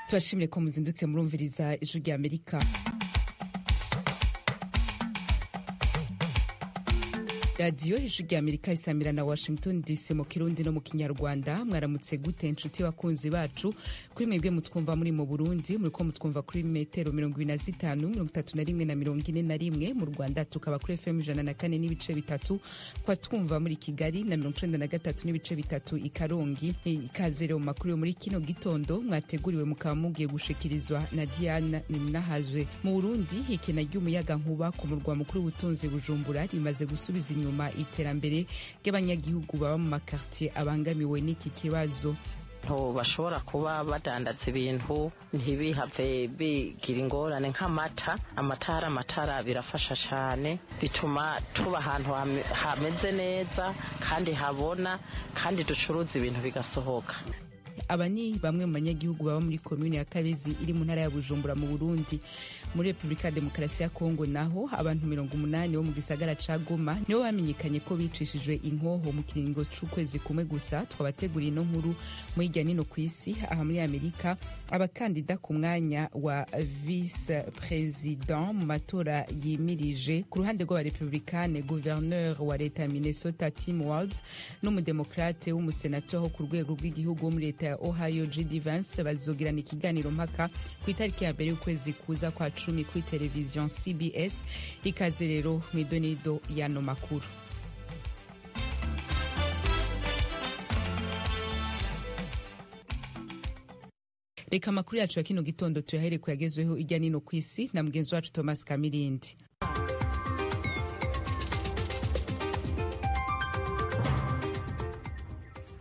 Turashimire ko muzindutse murumviriza Ijwi rya Amerika. Radiyo Ijwi rya Amerika isamira na Washington DC mu Kirundi no mu Kinyarwanda. Mwaramutse gute, nshuti bakunzi bacu? Kuri mwebwe mutwumva muri mu Burundi, muriko mutwumva kuri metero 25, 31 na 41. Mu Rwanda tukaba kuri FM 104.3, kwa twumva muri Kigali, na 93.3 i Karongi. Ikaze rero mu makuru yo muri kino gitondo mwateguriwe, mukaba mugiye gushikirizwa na Diana Ninahazwe. Mu Burundi, ikena ry'umuyaga nkuba ku murwa mukuru w'ubutunzi Bujumbura rimaze gusubiza inyuma iterambere ry'abanyagihugu baba mu makartier abangamiwe n'iki kibazo. Bashobora kuba badandaza ibintu ntibihave bigira ingorane nk'amata, amatara. Amatara birafasha cyane, bituma tuba ahantu hameze neza kandi habona, kandi ducuruza ibintu bigasohoka. Aba ni bamwe mu banyagihugu baba muri komune ya Kabezi iri mu ntara ya Bujumbura mu Burundi. Muri Repubulika ya Demokarasi ya Kongo naho, abantu 80 bo mu gisagara ca Goma nibo bamenyekanye ko bicishijwe inkoho mu kiringo c'ukwezi kumwe gusa. Twabateguriye ino nkuru mu hirya nino ku isi. Aha muri Amerika, abakandida ku mwanya wa vice president mu matora yimirije, ku ruhande rw'abarepublikane gouverneur wa leta ya Minnesota Tim Walz n'umudemokrate w'umusenateur wo ku rwego rw'igihugu wo muri leta ya Ohio JD Vance, bazogirana ikiganiro mpaka ku itariki ya 1 y'ukwezi kuza kwa 10 kuri televiziyo CBS. Ikaze rero mw'idonido y'ano makuru. Reka amakuru yacu ya kino gitondo tuyahere kuyagezweho irya nino ku isi na mugenzi wacu Thomas Kamirindi.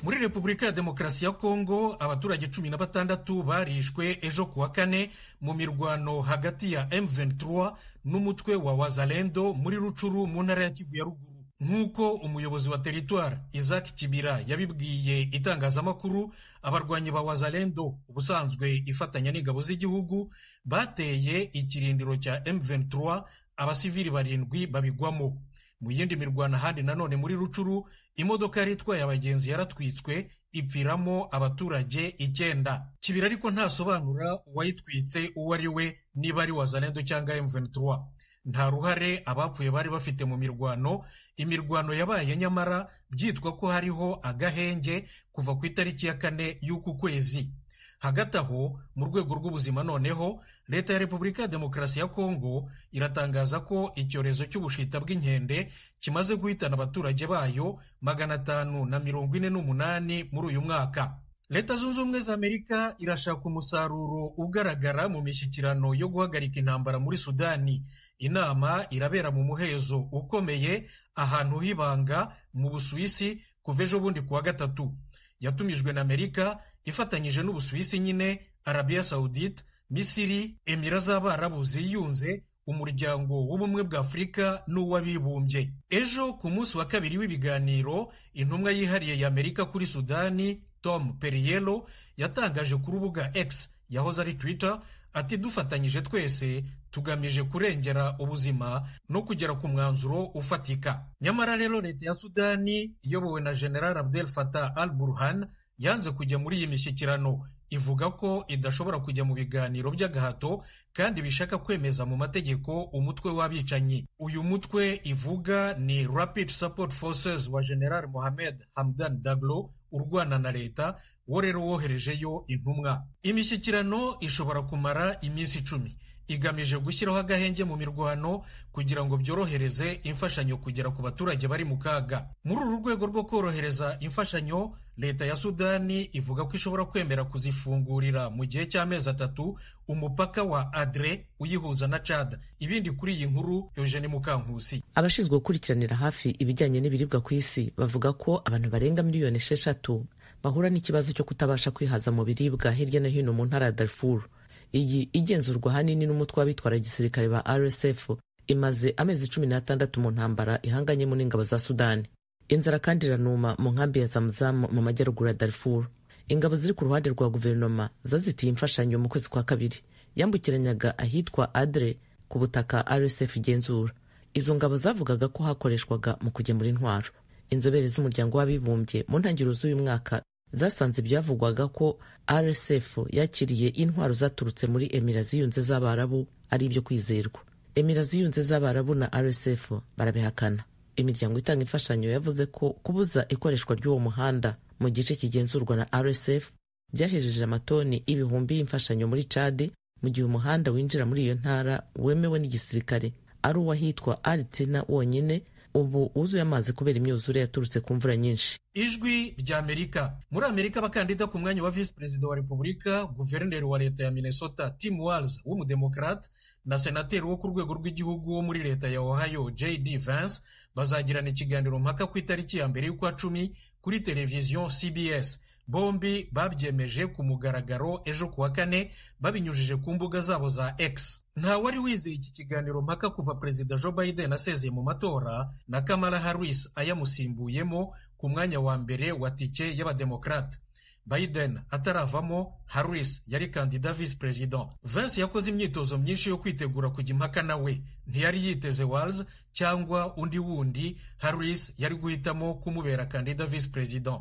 Muri Repubulika ya Demokarasi ya Kongo, abaturage 16 barishwe ejo kuwa kane mu mirwano hagati ya M23 n'umutwe wa Wazalendo muri Rucuru mu ntara ya Kivu ya Ruguru, nk'uko umuyobozi wa teritwari Isaac Kibira yabibwiye itangazamakuru. Abarwanyi ba Wazalendo, ubusanzwe ifatanya n'ingabo z'igihugu, bateye ikirindiro cya M23, abasivili 7 babigwamo. Mu yindi mirwano ahandi nanone muri Rucuru, imodoka yari itwaye abagenzi yaratwitswe, ipfiramo abaturage 9. Kibira ariko ntasobanura uwayitwitse uwo ari we, niba ari Wazalendo cyangwa M23. Nta ruhare abapfuye bari bafite mu mirwano. Imirwano yabaye nyamara byitwa ko hariho agahenge kuva ku itariki ya 4 y'uku kwezi. Hagati aho, mu rwego rw'ubuzima noneho, leta ya Repubulika ya Demokarasi ya Kongo iratangaza ko icyorezo cy'ubushita bw'inkende kimaze guhitana abaturage bayo 548 muri uyu mwaka. Leta Zunze Ubumwe za Amerika irashaka umusaruro ugaragara mu mishyikirano yo guhagarika intambara muri Sudani. Inama irabera mu muhezo ukomeye ahantu h'ibanga mu Busuwisi kuva ejo bundi kuwa gatatu. Yatumijwe na Amerika ifatanyije n'Ubusuwisi nyine, Arabia Saudite, Misiri, Emira z'Abarabu ziyunze, Umuryango w'Ubumwe bwa Afurika n'uw'Abibumbye. Ejo ku munsi wa kabiri w'ibiganiro, intumwa yihariye ya Amerika kuri Sudani Tom Perriello yatangaje ku rubuga X, yahoze ari Twitter, ati: "Dufatanyije twese tugamije kurengera ubuzima no kugera ku mwanzuro ufatika." Nyamara rero, leta ya Sudani iyobowe na General Abdel Fattah al-Burhan yanze kujya muri iyi mishyikirano, ivuga ko idashobora kujya mu biganiro by'agahato kandi bishaka kwemeza mu mategeko umutwe w'abicanyi. Uyu mutwe ivuga ni Rapid Support Forces wa General Mohamed Hamdan Daglo urwana na leta, wo rero woherejeyo intumwa. Imishyikirano ishobora kumara iminsi 10, igamije gushyiraho agahenge mu mirwano kugira ngo byorohereze imfashanyo kugera ku baturage bari mu kaga. Muri uru rwego rwo korohereza imfashanyo, leta ya Sudani ivuga ko ishobora kwemera kuzifungurira mu gihe cy'amezi 3 umupaka wa Adre uyihuza na Chad. Ibindi kuri iyi nkuru, Eugene Mukankusi. Abashinzwe gukurikiranira hafi ibijyanye n'ibiribwa ku isi bavuga ko abantu barenga miliyoni 6 bahura n'ikibazo cyo kutabasha kwihaza mu biribwa hirya no hino mu ntara ya Darfur. Iyi igenzurwa ahanini n'umutwe w'abitwara gisirikare ba RSF, imaze amezi 16 mu ntambara ihanganyemo n'ingabo za Sudani. Inzara kandi iranuma mu nkambi ya Zamzam mu majyaruguru ya Darfur. Ingabo ziri ku ruhande rwa guverinoma zazitiye imfashanyo mu kwezi kwa kabiri yambukiranyaga ahitwa Adre ku butaka RSF igenzura. Izo ngabo zavugaga ko hakoreshwaga mu kugemura intwaro. Inzobere z'Umuryango w'Abibumbye mu ntangiriro z'uyu mwaka Zasanze ibyavugwaga ko RSF yakiriye intwaro zaturutse muri Emira Ziyunze z'Abarabu ari ibyo kwizerwa. Emira Ziyunze z'Abarabu na RSF barabihakana. Imiryango itanga imfashanyo yavuze ko kubuza ikoreshwa ry'uwo muhanda mu gice kigenzurwa na RSF byahejeje amatoni ibihumbi y'imfashanyo muri Chad, mu gihe umuhanda winjira muri iyo ntara wemewe n'igisirikare ari uwahitwa Altina wonyine ubu wuzuye amazi kubera imyuzure yaturutse ku mvura nyinshi. Ijwi rya Amerika. Muri Amerika, abakandida ku mwanya wa visi perezida wa Repubulika, guverineri wa leta ya Minnesota Tim Walz w'umudemokrate na senateri wo ku rwego rw'igihugu wo muri leta ya Ohio J.D. Vance bazagirana ikiganiro mpaka ku itariki ya 1 y'ukwa 10 kuri televiziyo CBS. Bombi babyemeje ku mugaragaro ejo kuwa kane babinyujije ku mbuga zabo za X. Nta wari wizeye iki kiganiro mpaka kuva Perezida Joe Biden asezeye mu matora na Kamala Harris ayamusimbuyemo ku mwanya wa mbere wa tike y'abademokrate. Biden ataravamo, Harris yari kandida vice president. Vance yakoze imyitozo myinshi yo kwitegura kujya impaka nawe. Ntiyari yiteze Walz cyangwa undi wundi Harris yari guhitamo kumubera kandida vice president.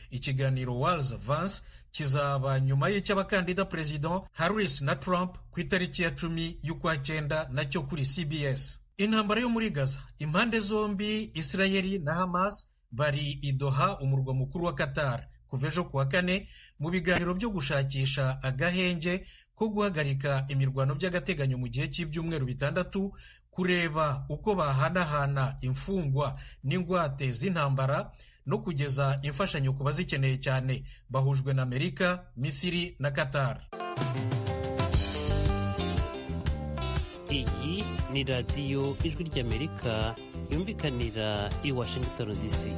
Ikiganiro Walz Vance kizaba nyuma y'icy'abakandida president Harris na Trump ku itariki ya 10 y'ukwa 9 nacyo kuri CBS. Intambara yo muri Gaza, impande zombi Israeli na Hamas bari i Doha, umurwa mukuru wa Qatar, kuva ejo kuwa kane mu biganiro byo gushakisha agahenge ko guhagarika imirwano by'agateganyo mu gihe cy'ibyumweru 6, kureba uko bahanahana imfungwa n'ingwate z'intambara no kugeza imfashanyo ku bazikeneye cyane. Bahujwe na Amerika, Misiri na Qatar. Iyi ni radiyo Ijwi ry'Amerika yumvikanira i Washington DC.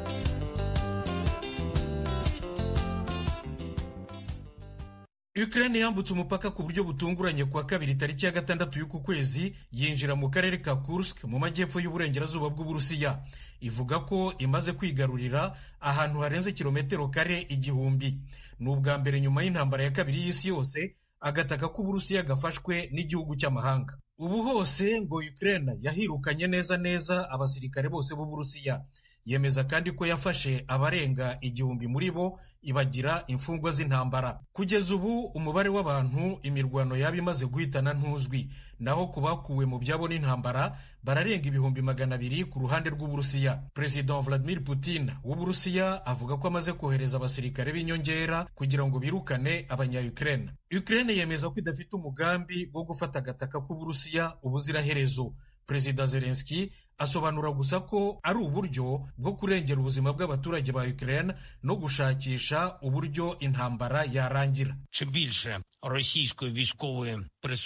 Ukraine yambutse umupaka ku buryo butunguranye kuwa kabiri tariki ya 6 y'uku kwezi, yinjira mu karere ka Kursk mu majyepfo y'uburengerazuba bw'Uburusiya. Ivuga ko imaze kwigarurira ahantu harenze kilometero kare 1000. Ni ubwa mbere nyuma y'intambara ya kabiri y'isi yose agataka k'Uburusiya gafashwe n'igihugu cy'amahanga. Ubu hose ngo Ukraine yahirukanye neza neza abasirikare bose b'Uburusiya. Yemeza kandi ko yafashe abarenga 1000 muri bo ibagira imfungwa z'intambara. Kugeza ubu umubare w'abantu imirwano yaba imaze guhitana ntuzwi, naho ku bakuwe mu byabo n'intambara bararenga 200,000 ku ruhande rw'Uburusiya. President Vladimir Putin w'Uburusiya avuga ko amaze kohereza abasirikare b'inyongera kugira ngo birukane abanya-Ukraine. Ukraine yemeza ko idafite umugambi wo gufata agataka k'Uburusiya ubuziraherezo. Perezida Zelensky asobanura gusa ko ari uburyo bwo kurengera ubuzima bw'abaturage ba Ukraine no gushakisha uburyo intambara yarangira.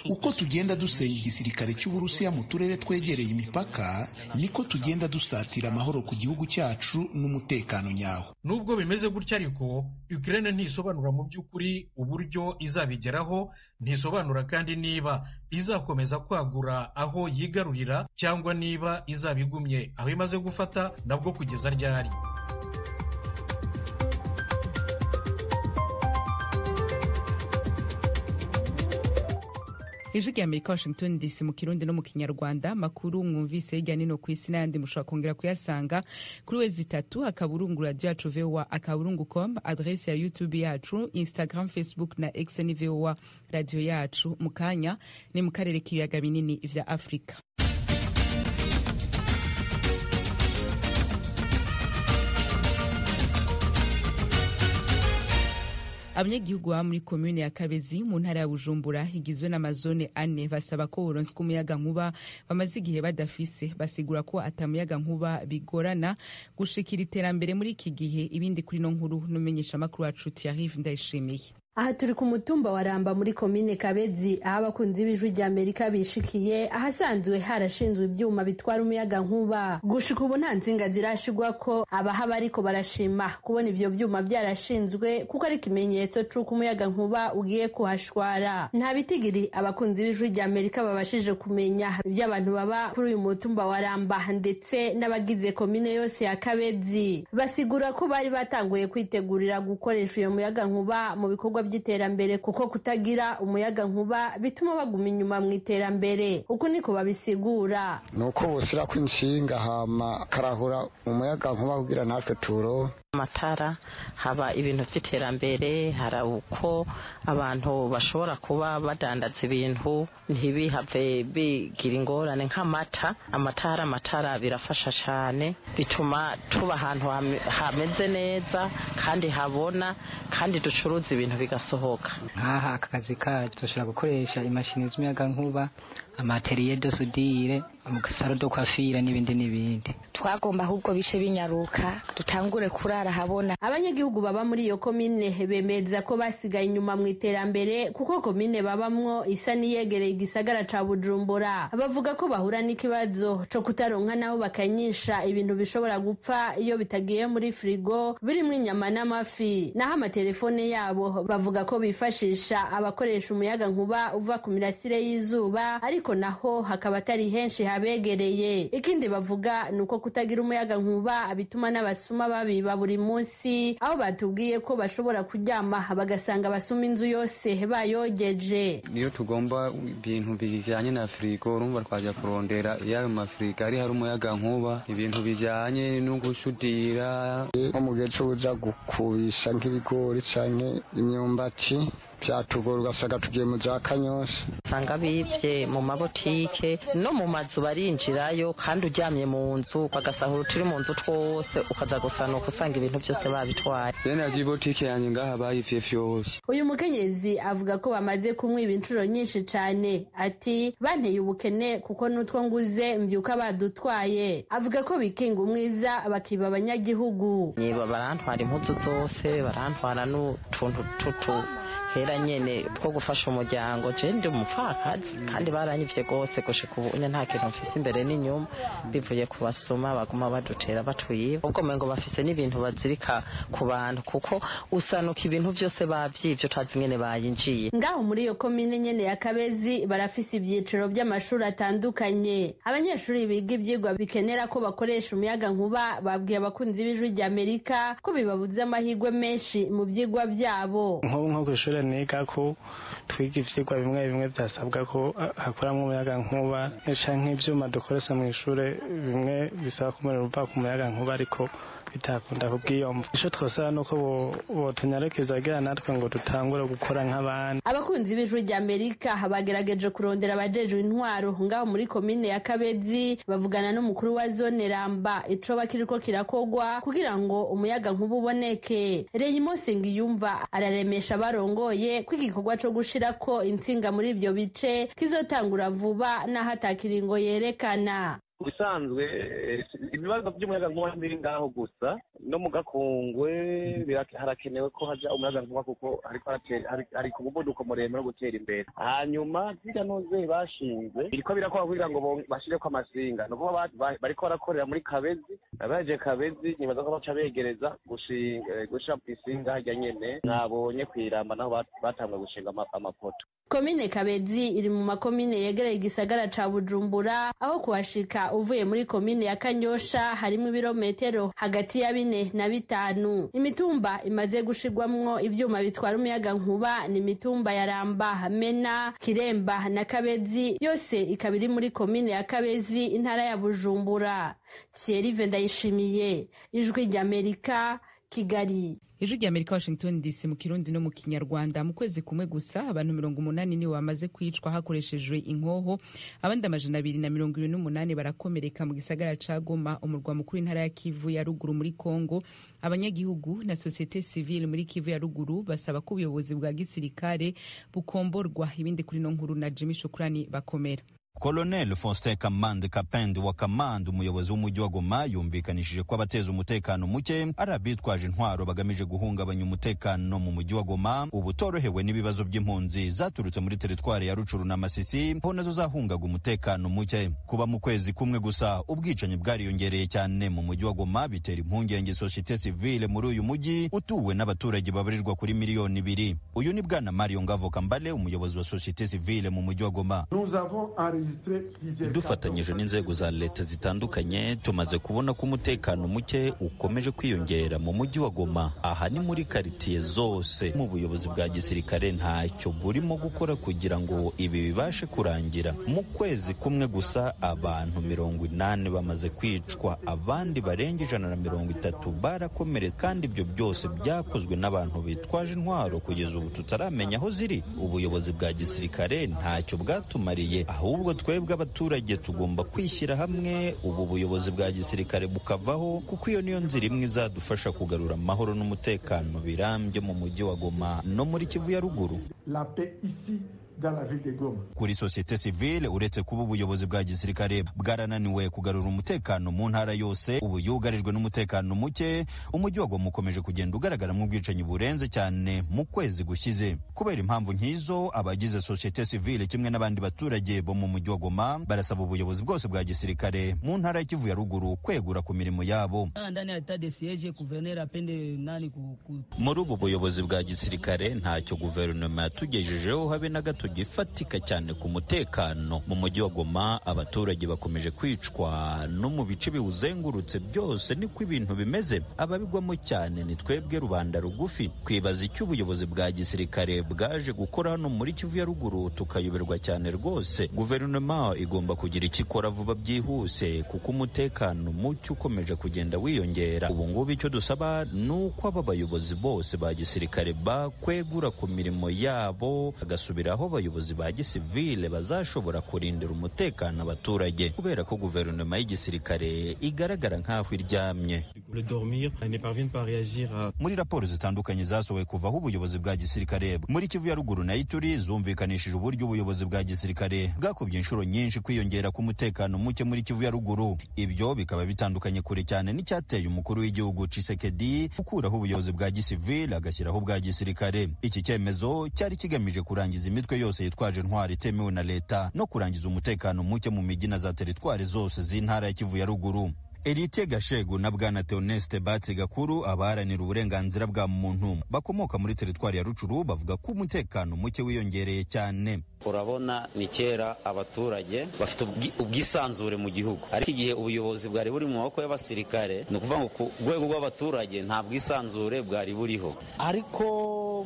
Uko tugenda dusenya igisirikare cy'Uburusiya mu turere twegereye imipaka, niko tugenda dusatira amahoro ku gihugu cyacu n'umutekano nyawo. Nubwo bimeze gutya ariko, Ukraine ntisobanura mu by'ukuri uburyo izabigeraho, ntisobanura kandi niba izakomeza kwagura aho yigarurira cyangwa niba izabigumye aho imaze gufata nabwo kugeza ryari. Ijwi rya Amerika, Washington DC, mu Kirundi no mu Kinyarwanda. Makuru mwumvise hirya nino ku isi n'ayandi mushobora kongera kuyasanga kuri wezi 3 akaburungu radio yacu voa akaburungu com, adresse ya YouTube yacu, Instagram, Facebook na X ni VOA radio yacu. Mu kanya ni mu karere k'ibiyaga binini vya Afrika. Abanyagihugu baba muri komune ya Kabezi mu ntara ya Bujumbura igizwe n'amazone ane basaba ko boronswa umuyaga nkuba bamaze igihe badafise. Basigura ko atamuyaga nkuba bigorana gushikira iterambere muri iki gihe. Ibindi kuri no nkuru n'umenyesha makuru wacu Thierry Ndayishimiye. Aha turi ku mutumba wa Ramba muri komine Kabezi, aho abakunzi b'Ijwi rya Amerika bishikiye ahasanzwe harashinzwe ibyuma bitwara umuyaga nkuba. Gushika ubu nta nzinga zirashigwa ko abahaba, ariko barashima kubona ibyo byuma byarashinzwe kuko ari ikimenyetso c'uko umuyaga nkuba ugiye kuhashwara. Nta bitigiri abakunzi b'Ijwi rya Amerika babashije kumenya iby'abantu baba kuri uyu mutumba wa Ramba ndetse n'abagize komine yose ya Kabezi. Basigura ko bari batanguye kwitegurira gukoresha uyo muyaga nkuba mu bikorwa by'iterambere, kuko kutagira umuyaga nkuba bituma baguma inyuma mu iterambere. Uku niko babisigura. Nuko bosira ko inshinga hama karahura umuyaga nkuba kugira natwe turo. Amatara haba ibintu by'iterambere, hari uko abantu bashobora kuba badandaza ibintu ntibihave bigira ingorane nk'amata. Amatara amatara birafasha cyane, bituma tuba ahantu hameze neza kandi habona, kandi ducuruza ibintu bigasohoka. Nk'aha aka kazi kacu dushobora gukoresha imashini z'umuyagankuba, amateriye de sudire, salo de coiffure n'ibindi n'ibindi. Twagomba ahubwo bice binyaruka dutangure kurara habona. Abanyagihugu baba muri iyo komine bemeza ko basigaye inyuma mu iterambere, kuko komine babamwo isa n'iyegereye igisagara ca Bujumbura. Bavuga ko bahura n'ikibazo co kutaronka naho bakanyisha ibintu bishobora gupfa iyo bitagiye muri frigo, birimwo inyama n'amafi. Naho amatelefone yabo bavuga ko bifashisha abakoresha umuyaga nkuba uva ku mirasire y'izuba, ariko naho hakaba atari henshi habegereye. Ikindi bavuga ni uko kutagira umuyaga nkuba bituma n'abasuma babiba buri munsi, aho batubwiye ko bashobora kuryama bagasanga abasuma inzu yose bayogeje. Iyo tugomba ibintu bijyanye na firigo, urumva twajya kurondera iyo ayo mafirigo ari hari umuyaga nkuba, ibintu bijyanye no gusudira. Nko mu gihe cyo kuja gukubisha nk'ibigori canke imyumbati byatugora, ugasanga tugiye mu za Kanyosha. Usanga bibye mu mabotike no mu mazu, barinjirayo kandi uryamye mu nzu bagasahura uturi mu nzu twose, ukaza gusanuka usanga ibintu byose babitwaye. Bene botike yanjye ngaha bayivye vyose. Uyu mukenyezi avuga ko bamaze kumwiba inshuro nyinshi cane. Ati banteye ubukene kuko n'utwo nguze mbyuka badutwaye. Avuga ko bikinga umwiza bakiba abanyagihugu. Niba barantwara impuzu zose, barantwara n'utuntu tutu hera nyene two gufasha umuryango. Je ndi umupfakazi kandi baranyivye gose, gushika ubu nta kintu mfise imbere n'inyuma, bivuye ku basuma baguma badutera batwiba. Ubwo mengo bafise n'ibintu bazirika ku bantu, kuko usanuka ibintu byose bavyivye utazi ingene bayinjiye. Ngaho muri iyo komine nyene ya Kabezi barafise ivyiciro by'amashuri atandukanye. Abanyeshuri biga ivyigwa bikenera ko bakoresha umuyaga nkuba babwiye abakunzi b'Ijwi rya Amerika ko bibabuza amahirwe menshi mu vyigwa vyabo. Nk'ubu nko kw'ishure niga ko twiga ivyigwa bimwe bimwe vyasabwa ko hakoramwo umuyaga nkuba, canke ivyuma dukoresha mw'ishure bimwe bisaba ko umuriro uva ku muyaga nkuba, ariko bitakunda kubwiyomva. Ico twosaba nuko botunyarukiza kugira natwe ngo dutangure gukora nk'abandi. Abakunzi b'Ijwi rya Amerika bagerageje kurondera abajejwe intwaro ngaho muri komine ya Kabezi, bavugana n'umukuru wa zone Ramba icoba kiriko kirakogwa kugira ngo umuyaga nkuba uboneke. Reyimo Sengiyumva araremesha abarongoye ko igikorwa co gushirako intsinga muri ivyo bice kizotangura vuba n'aho atakiringo yerekana. Ubusanzwe ibibazo by'umuyagankuba biri ngaho gusa, no mu Gakungwe harakenewe ko haja umuyagankuba, kuko hari ku muvuduko muremure wo gutera imbere. Hanyuma zirya ntuze bashinze biriko birakora kugira ngo bashireko amasinga, ni ukuvuga bariko barakorera muri Kabezi, abaje Kabezi nibaza ko baca begereza gushira isinga harya nyene mwabonye kwiramba, naho batanguye gushinga amapoto. Komine Kabezi iri mu makomine yegereye igisagara ca Bujumbura, aho kuhashika uvuye muri komine ya Kanyosha harimo ibirometero hagati ya 4 na 5. Imitumba imaze gushirwamwo ivyuma bitwara umuyaga nkuba ni imitumba ya Ramba, Mena, Kiremba na Kabezi, yose ikaba iri muri komine ya Kabezi, intara ya Bujumbura. Thierry Vendayishimiye, Ijwi ry'Amerika, Kigali. Ijwi rya Amerika, Washington DC, mu Kirundi no mu Kinyarwanda. Mu kwezi kumwe gusa abantu 80 nibo bamaze kwicwa hakoreshejwe inkoho, abandi 228 barakomereka mu gisagara ca Goma, umurwa mukuru w'intara ya Kivu ya ruguru muri Kongo. Abanyagihugu na societe civile muri Kivu ya ruguru basaba ko ubuyobozi bwa gisirikare bukomborwa. Ibindi kuri no nkuru na Jimmy Shukrani bakomera. Colonel Faustin Kamande Kapend wa Kamande, umuyobozi w'umujyi wa Goma, yumvikanishije ko abateza umutekano muke ari abitwaje intwaro bagamije guhungabanya umutekano mu mujyi wa Goma, ubu torohewe n'ibibazo by'impunzi zaturutse muri teritwari ya Rucuru na Masisi, aho nazo zahungaga umutekano muke. Kuba mu kwezi kumwe gusa ubwicanyi bwariyongereye cyane mu mujyi wa Goma bitera impungenge societe civile muri uyu mujyi utuwe n'abaturage babarirwa kuri 2 miliyoni. Uyu ni Bwana Mario Ngavo Kambale, umuyobozi wa societe civile mu mujyi wa Goma. Nous avons Dufatanyije n'inzego za leta zitandukanye, tumaze kubona ko umutekano muke ukomeje kwiyongera mu mujyi wa Goma. Aha ni muri karitiye zose. Mu buyobozi bwa gisirikare ntacyo burimo gukora kugira ngo ibi bibashe kurangira. Mu kwezi kumwe gusa abantu 80 bamaze kwicwa, abandi barenga 130 barakomeretse, kandi ibyo byose byakozwe n'abantu bitwaje intwaro kugeza ubu tutaramenya aho ziri. Ubuyobozi bwa gisirikare ntacyo bwatumariye, ahubwo twebwe abaturage tugomba kwishyira hamwe, ubu buyobozi bwa gisirikare bukavaho, kuko iyo niyo nzira imwe izadufasha kugarura amahoro n'umutekano birambye mu mujyi wa Goma no muri Kivu ya ruguru. Kuri sosiyete sivile, uretse kuba ubuyobozi bwa gisirikare bwarananiwe kugarura umutekano mu ntara yose ubu yugarijwe n'umutekano muke, umujyi wa Goma ukomeje kugenda ugaragaramo ubwicanyi burenze cyane mu kwezi gushize. Kubera impamvu nk'izo, abagize sosiyete sivile kimwe n'abandi baturage bo mu mujyi wa Goma barasaba ubuyobozi bwose bwa gisirikare mu ntara ya Kivu ya ruguru kwegura ku mirimo yabo. Muri ubu buyobozi bwa gisirikare ntacyo guverinoma yatugejejeho habe na gato gifatika cyane ku mutekano mu mujyi wa Goma. Abaturage bakomeje kwicwa no mu bice biwuzengurutse byose niko ibintu bimeze. Ababigwamo cyane ni twebwe rubanda rugufi. Twibaza icyo ubuyobozi bwa gisirikare bwaje gukora hano muri Kivu ya ruguru, tukayoberwa cyane rwose. Guverinoma igomba kugira icyo ikora vuba byihuse, kuko umutekano muke ukomeje kugenda wiyongera. Ubu ngubu icyo dusaba ni uko aba bayobozi bose ba gisirikare bakwegura ku mirimo yabo, bagasubiraho abayobozi ba gisivile bazashobora kurindira umutekano abaturage, kubera ko guverinoma y'igisirikare igaragara nk'aho iryamye. Muri raporo zitandukanye zasohowe kuva aho ubuyobozi bwa gisirikare muri Kivu ya ruguru na Ituri zumvikanishije uburyo ubuyobozi bwa gisirikare bwakubye inshuro nyinshi kwiyongera k'umutekano muke muri Kivu ya ruguru. Ibyo bikaba bitandukanye kure cyane n'icyateye umukuru w'igihugu Tshisekedi gukuraho ubuyobozi bwa gisivile agashyiraho ubwa gisirikare. Iki cyemezo cyari kigamije kurangiza imitwe yose yitwaje intwari itemewe na leta no kurangiza umutekano muke mu mijyi na za teritwari zose z'intara ya Kivu ya ruguru. Erite Gashegu na Bwana Theoneste Batsi Gakuru, abaharanira uburenganzira bwa muntu bakomoka muri teritwari ya Rucuru, bavuga ko umutekano muke wiyongereye cyane. Urabona ni kera abaturage bafite ubwisanzure mu gihugu, ariko igihe ubuyobozi bwari buri mu maboko y'abasirikare, ni ukuvuga ngo ku rwego rw'abaturage nta bwisanzure bwari buriho. Ariko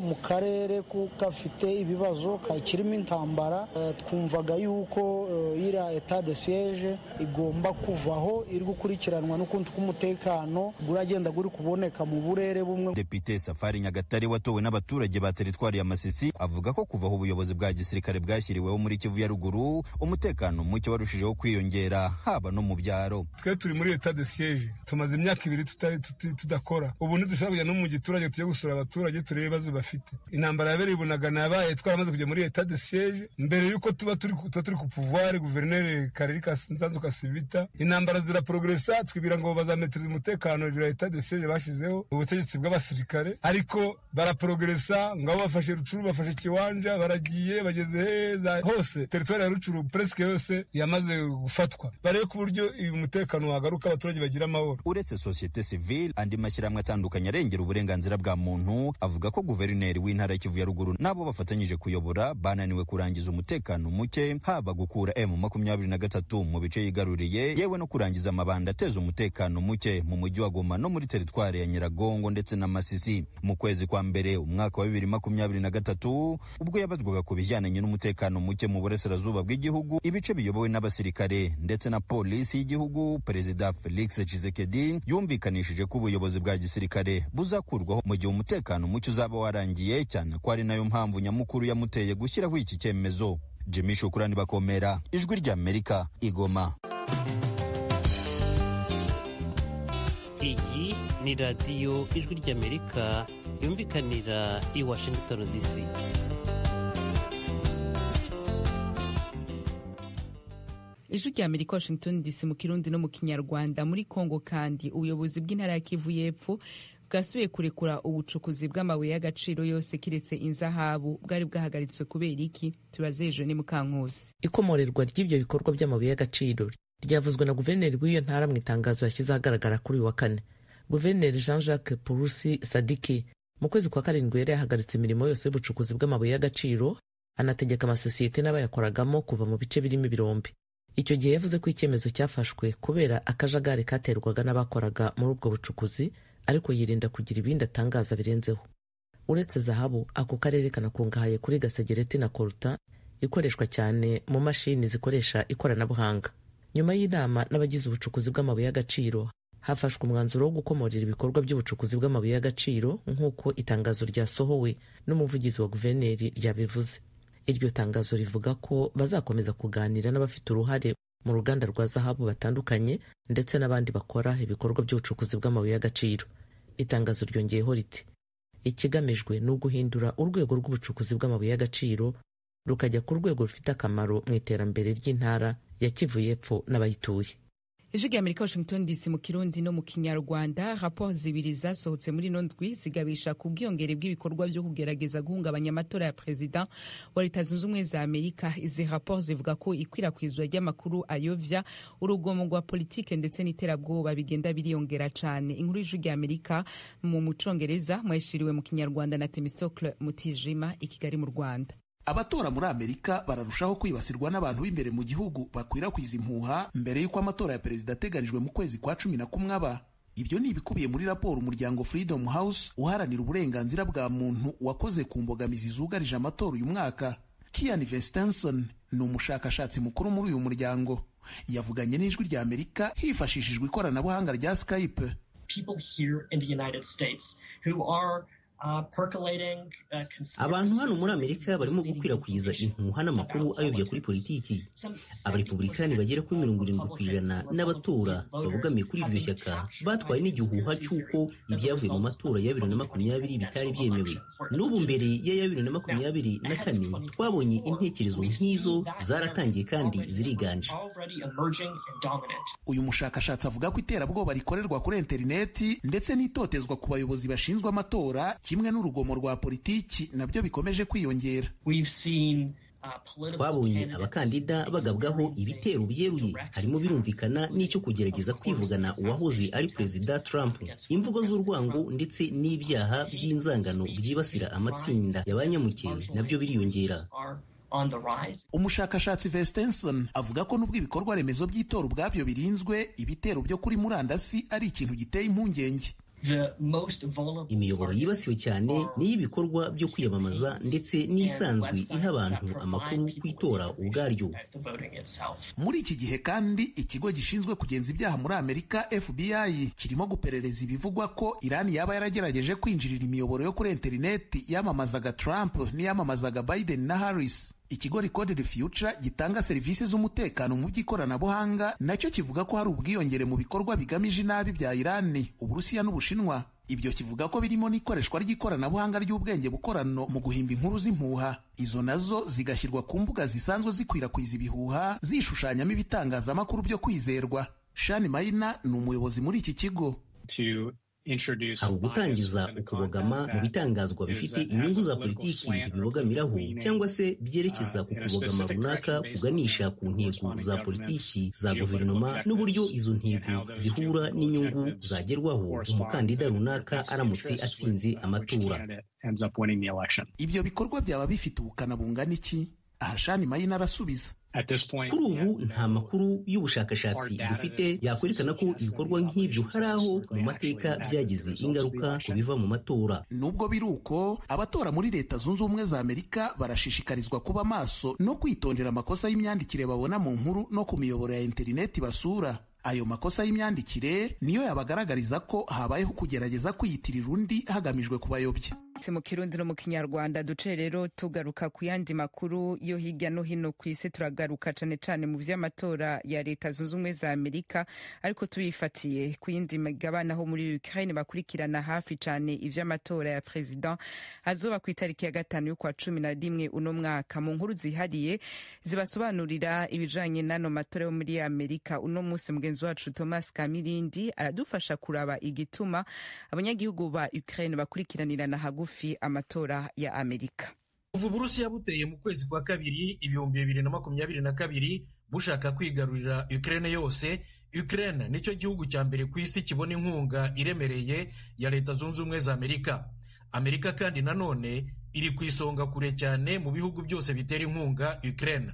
mu karere gafite ibibazo kakirimo intambara, twumvaga yuko iriya etat de siege igomba kuvaho, iri gukurikiranwa n'ukuntu k'umutekano guragenda guri kuboneka mu burere bumwe. Depite Safari Nyagatare watowe n'abaturage ba teritwari ya Masisi avuga ko kuvaho ubuyobozi bwa gisirikare bwashyiriweho muri Kivu ya ruguru umutekano muke warushijeho kwiyongera haba no mu byaro. Twe turi muri etat de siege, tumaze imyaka 2 tudakora. Ubu ntidushobora kujya no mu giturage tujye gusura abaturage turebe ibibazo bafite. Intambara yabereye Bunagana yabaye twaramaze kujya muri etat de siege mbere yuko tuba turi ku pouvoir. Guverineri Kareri Nsanzu Kasivita, intambara ziraprogresa, twibwira ngo bazametiriza umutekano zira etat de siege bashyizeho ubutegetsi bw'abasirikare, ariko baraprogresa ngabo bafashe Rucuru, bafashe Kiwanja, baragiye bageze hose. Teritwari ya Rucuru presque yose yamaze gufatwa. Barebe ku buryo umutekano wagaruka abaturage bagira amahoro. Uretse sosiyete sivile, andi mashyirahamwe atandukanye arengera uburenganzira bwa muntu avuga ko guverineri w'intara ya Kivu ya ruguru n'abo bafatanyije kuyobora bananiwe kurangiza umutekano muke, haba gukura M23 mu bice yigaruriye, yewe no kurangiza amabanda ateza umutekano muke mu mujyi wa Goma no muri teritwari ya Nyiragongo ndetse na Masisi. Mu kwezi kwa mbere umwaka wa 2023 ubwo yabazwaga ku bijyanye n'umutekano muke mu burasirazuba bw'igihugu, ibice biyobowe n'abasirikare ndetse na polisi y'igihugu, Perezida Felix Tshisekedi yumvikanishije ko ubuyobozi bwa gisirikare buzakurwaho mu gihe umutekano muke uzaba warangiye, cyane ko ari nayo mpamvu nyamukuru yamuteye gushyiraho iki cyemezo. Jimmy Shukurani Bakomera, Ijwi ry'Amerika, Igoma. Iyi ni radiyo Ijwi ry'Amerika yumvikanira i Washington DC. Ijwi rya Amerika, Washington DC, mu Kirundi no mu Kinyarwanda. Muri Kongo kandi, ubuyobozi bw'intara ya Kivu y'Epfo bwasubiye kurekura ubucukuzi bw'amabuye y'agaciro yose kiretse inzahabu bwari bwahagaritswe kubera iki? Tubaze ejo ni Mukankusi. Ikomorerwa ry'ibyo bikorwa by'amabuye y'agaciro ryavuzwe na guverineri w'iyo ntara mu itangazo yashyize ahagaragara kuri uyu wa kane. Guverineri Jean Jacques Purusi Sadiki mu kwezi kwa 7 yari yahagaritse imirimo yose y'ubucukuzi bw'amabuye y'agaciro Anategeka amasosiyete n'abayakoragamo kuva mu bice birimo ibirombe. Icyo gihe yavuze ko icyemezo cyafashwe kubera akajagari katerwaga n'abakoraga muri ubwo bucukuzi, ariko yirinda kugira ibindi atangaza birenzeho. Uretse zahabu, ako karere kanakungahaye kuri gasegereti na koruta ikoreshwa cyane mu mashini zikoresha ikoranabuhanga. Nyuma y'inama n'abagize ubucukuzi bw'amabuye y'agaciro, hafashwe umwanzuro wo gukomorera ibikorwa by'ubucukuzi bw'amabuye y'agaciro, nk'uko itangazo ryasohowe n'umuvugizi wa guverineri ryabivuze. Iryo tangazo rivuga ko bazakomeza kuganira n'abafite uruhare mu ruganda rwa zahabu batandukanye ndetse n'abandi bakora ibikorwa by'ubucukuzi bw'amabuye y'agaciro. Itangazo ryongeyeho riti: ikigamijwe ni uguhindura urwego rw'ubucukuzi bw'amabuye y'agaciro rukajya ku rwego rufite akamaro mu iterambere ry'intara ya Kivu y'Epfo n'abayituye. Ijwi rya Amerika, Washington DC, mu Kirundi no mu Kinyarwanda. Raporo zibiri zasohotse muri ino ndwi zigabisha ku bwiyongere bw'ibikorwa byo kugerageza guhungabanya amatora ya perezida wa Leta Zunze Ubumwe za Amerika. Izi raporo zivuga ko ikwirakwizwa ry'amakuru ayovya, urugomo rwa politike ndetse n'iterabwoba bigenda biriyongera cyane. Inkuru y'Ijwi rya Amerika mu Mucongereza mwayishiriwe mu Kinyarwanda na Temisocle Mutijima i Kigali mu Rwanda. Abatora muri Amerika bararushaho kwibasirwa n'abantu b'imbere mu gihugu bakwirakwiza impuha mbere y'uko amatora ya perezida ateganijwe mu kwezi kwa 11 aba. Ibyo ni ibikubiye muri raporo umuryango Freedom House uharanira uburenganzira bwa muntu wakoze ku mbogamizi zugarije amatora uyu mwaka. Kian Vestenson ni umushakashatsi mukuru muri uyu muryango, yavuganye n'Ijwi rya Amerika hifashishijwe ikoranabuhanga rya Skype. Abantu hano muri Amerika barimo gukwirakwiza impuha n'amakuru ayobya kuri politiki. Abarepublikani bagera kuri 70% n'abatora babogamiye kuri iryo shyaka batwaye n'igihuha cy'uko ibyavuye mu matora ya 2020 bitari byemewe. N'ubu mbere ya 2024 twabonye intekerezo nk'izo zaratangiye kandi ziriganje. Uyu mushakashatsi avuga ko iterabwoba rikorerwa kuri interineti ndetse n'itotezwa ku bayobozi bashinzwe amatora kimwe n'urugomo rwa politiki nabyo bikomeje kwiyongera. Twabonye abakandida bagabwaho ibitero byeruye, harimo birumvikana n'icyo kugerageza kwivugana uwahoze ari Perezida Trump, imvugo z'urwango ndetse n'ibyaha by'inzangano byibasira amatsinda ya ba nyamuke nabyo biriyongera. Umushakashatsi Vestenson avuga ko nubwo ibikorwa remezo by'itora ubwabyo birinzwe, ibitero byo kuri murandasi ari ikintu giteye impungenge. Imiyoboro yibasiwe cyane ni iy'ibikorwa byo kwiyamamaza ndetse n'isanzwe iha abantu amakuru ku itora ubwaryo. Muri iki gihe kandi, ikigo gishinzwe kugenza ibyaha muri Amerika FBI kirimo guperereza ibivugwa ko Irani yaba yaragerageje kwinjirira imiyoboro yo kuri interineti yamamazaga Trump n'iyamamazaga Biden na Harris. Ikigo Recorded Future gitanga serivisi z'umutekano mu by'ikoranabuhanga nacyo kivuga ko hari ubwiyongere mu bikorwa bigamije inabi bya Irani, Uburusiya n'Ubushinwa. Ibyo kivuga ko birimo n'ikoreshwa ry'ikoranabuhanga ry'ubwenge bukorano mu guhimba inkuru z'impuha, izo nazo zigashyirwa ku mbuga zisanzwe zikwirakwiza ibihuha zishushanyamo ibitangazamakuru byo kwizerwa. Shani Mayina ni umuyobozi muri iki kigo. Hari ugutangiza ukubogama mu bitangazwa bifite inyungu za politiki bibogamiraho cyangwa se byerekeza ku kubogama runaka kuganisha ku ntego za politiki za guverinoma n'uburyo izo ntego zihura n'inyungu zagerwaho umukandida runaka aramutse atsinze amatora. Ibyo bikorwa byaba bifite ubukana bungana iki? Aha Shani Mayina arasubiza. Kuri ubu nta makuru y'ubushakashatsi dufite yakwerekana ko ibikorwa nk'ibyo hari aho mu mateka byagize ingaruka ku biva mu matora. Nubwo biri uko, abatora muri Leta Zunze Ubumwe za Amerika barashishikarizwa kuba maso no kwitondera amakosa y'imyandikire babona mu nkuru no ku miyoboro ya interineti basura. Ayo makosa y'imyandikire niyo yabagaragariza ko habayeho kugerageza kwiyitirira undi hagamijwe kubayobya. Mu Kirundi no mu Kinyarwanda duce rero tugaruka ku yandi makuru yo hirya no hino ku isi. Turagaruka cane cane mu vy'amatora ya Leta Zunze Ubumwe za Amerika, ariko tubifatiye ku yindi migabane aho muri Ukraine bakurikirana hafi cane ivy'amatora ya president azoba ku itariki ya 5 y'ukwa 11 uno mwaka. Mu nkuru zihariye zibasobanurira ibijanye n'ano matora yo muri Amerika uno munsi, mugenzi wacu Thomas Kamirindi aradufasha kuraba igituma abanyagihugu ba Ukraine bakurikiranirana hagufi amatora ya Amerika. Kuva Uburusiya buteye mu kwezi kwa kabiri 2022 bushaka kwigarurira Ukraine yose, Ukraine nicyo gihugu cya mbere ku isi kibona inkunga iremereye ya Leta Zunze Ubumwe za Amerika. Amerika kandi nanone Iri ku isonga kure cyane mu bihugu byose bitera inkunga Ukraine.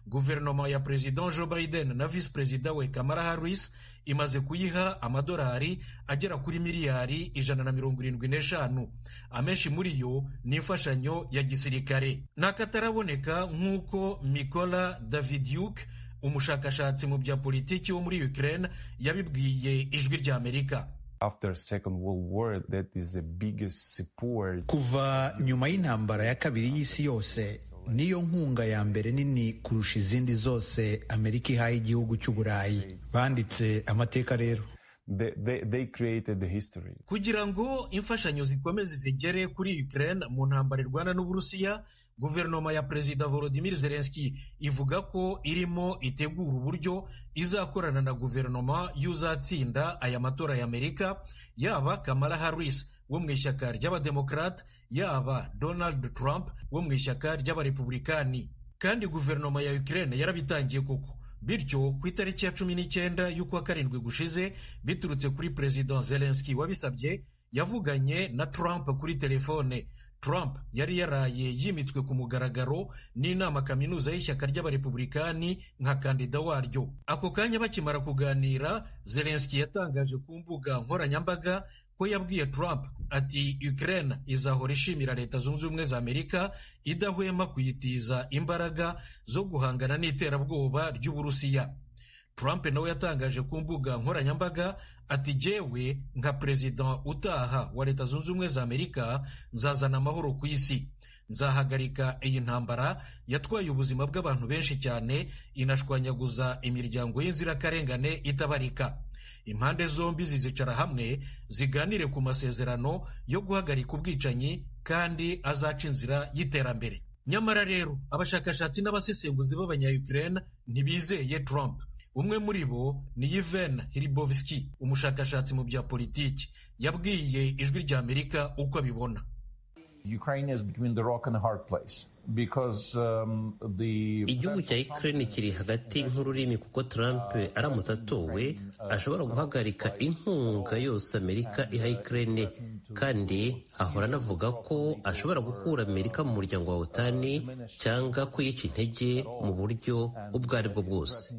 Guverinoma ya President Joe Biden na Vice Perezida we Kamala Harris imaze kuyiha amadolari agera kuri miliyari 175. Amenshi muri yo ni imfashanyo ya gisirikare. N'akataraboneka nk'uko Mikola Davidyuk, umushakashatsi mu bya politiki wo muri Ukraine, yabibwiye Ijwi ry'Amerika. Kuva nyuma y'intambara ya kabiri y'isi yose, niyo nkunga ya mbere nini kurusha izindi zose Amerika ihaye igihugu cy'Uburayi. Banditse amateka rero. Kugira ngo imfashanyo zikomeze zigere kuri Ukraine mu ntambara irwana n'Uburusiya, guverinoma ya Perezida Volodymyr Zelensky ivuga ko irimo itegura uburyo izakorana na guverinoma y'uzatsinda aya matora ya Amerika, yaba Kamala Harris wo mu ishyaka ry'Abademokrate, yaba Donald Trump wo mu ishyaka ry'Abarepublikani. Kandi guverinoma ya Ukraine yarabitangiye koko. Bityo ku itariki ya 19 y'ukwa karindwi gushize, biturutse kuri President Zelensky wabisabye, yavuganye na Trump kuri telefone. Trump yari yaraye yimitswe ku mugaragaro n'inama kaminuza y'ishyaka ry'Abarepublikani nka kandida waryo. Ako kanya bakimara kuganira, Zelensky yatangaje ku mbuga nkoranyambaga ko yabwiye Trump ati Ukraine izahora ishimira Leta Zunze Ubumwe za Amerika idahwema kuyitiza imbaraga zo guhangana n'iterabwoba ry'Uburusiya. Trump nawe yatangaje ku mbuga nkoranyambaga ati jyewe nka perezida utaha wa Leta Zunze Ubumwe za Amerika nzazana amahoro ku isi. Nzahagarika iyi ntambara yatwaye ubuzima bw'abantu benshi cyane, inashwanyaguza imiryango y'inzirakarengane itabarika. Impande zombi zizicara hamwe ziganire ku masezerano yo guhagarika ubwicanyi kandi azaca inzira y'iterambere. Nyamara rero abashakashatsi n'abasesenguzi b'abanya-Ukraine ntibizeye Trump. Umwe muri bo ni Yevhen Hribovsky, umushakashatsi mu bya politiki, yabwiye Ijwi ry'Amerika uko abibona. Igihugu cya Ukraine kiri hagati nk'ururimi, kuko Trump aramutse atowe ashobora guhagarika inkunga yose Amerika iha Ukraine, kandi ahora anavuga ko ashobora gukura Amerika mu muryango wa OTAN cyangwa kuyica intege mu buryo ubwo ari bwo bwose.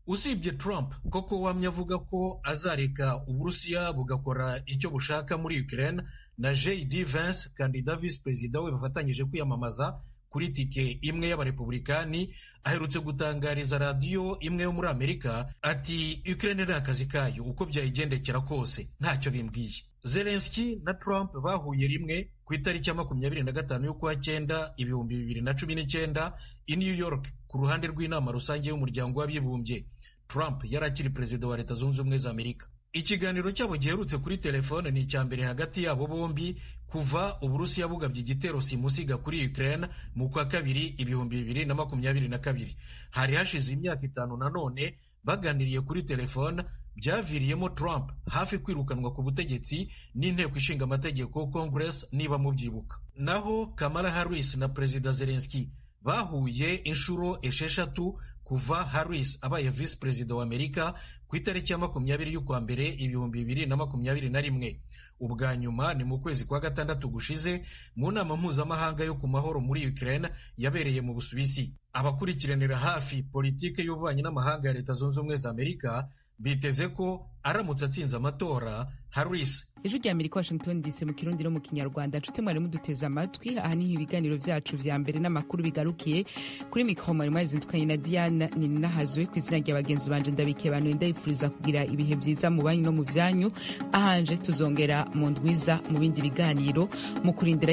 Usibye Trump koko wamye avuga ko azareka Uburusiya bugakora icyo bushaka muri Ukraine, na J.D. Vance, kandida vice perezida we bafatanyije kwiyamamaza kuri tike imwe y'Abarepublikani, aherutse gutangariza radiyo imwe yo muri Amerika ati Ukraine ni akazi kayo, uko byayigendekera kose ntacyo bimbwiye. Zelensky na Trump bahuye rimwe ku itariki ya 25 y'ukwa cyenda 2019 i New York ku ruhande rw'inama rusange y'umuryango w'abibumbye. Trump yari akiri perezida wa Leta Zunze Ubumwe za Amerika. Ikiganiro cyabo giherutse kuri telefone ni icya mbere hagati yabo bombi kuva Uburusiya bugabye igitero simusiga kuri Ukraine mu kwa kabiri 2022. Hari hashize imyaka 5 nanone baganiriye kuri telefone, byaviriyemo Trump hafi kwirukanwa ku butegetsi n'inteko ishinga amategeko Congress, niba mubyibuka. Naho Kamala Harris na Perezida Zelensky bahuye inshuro 6 kuva Harris abaye vice perezida wa Amerika ku itariki ya 20 y'ukwa mbere 2021. Ubwa nyuma ni mu kwezi kwa gatandatu gushize mu nama mpuzamahanga yo ku mahoro muri Ukraine yabereye mu Busuwisi. Abakurikiranira hafi politike y'ububanyi n'amahanga ya Leta Zunze Ubumwe za Amerika biteze ko aramutse atsinze amatora Harris. Ijwi rya Amerika, Washington DC, mu Kirundi no mu Kinyarwanda. Nshuti mwari muduteze amatwi, aha niho ibiganiro byacu vya mbere n'amakuru bigarukiye. Kuri mikoro mwari mwazindukanye na Diana Ninahazwe. Ku izina rya bagenzi banje ndabike bantu ndabifuriza kugira ibihe byiza mu banyu no mu vyanyu. Ahanje tuzongera mu ndwiza mu bindi biganiro mu kurindira.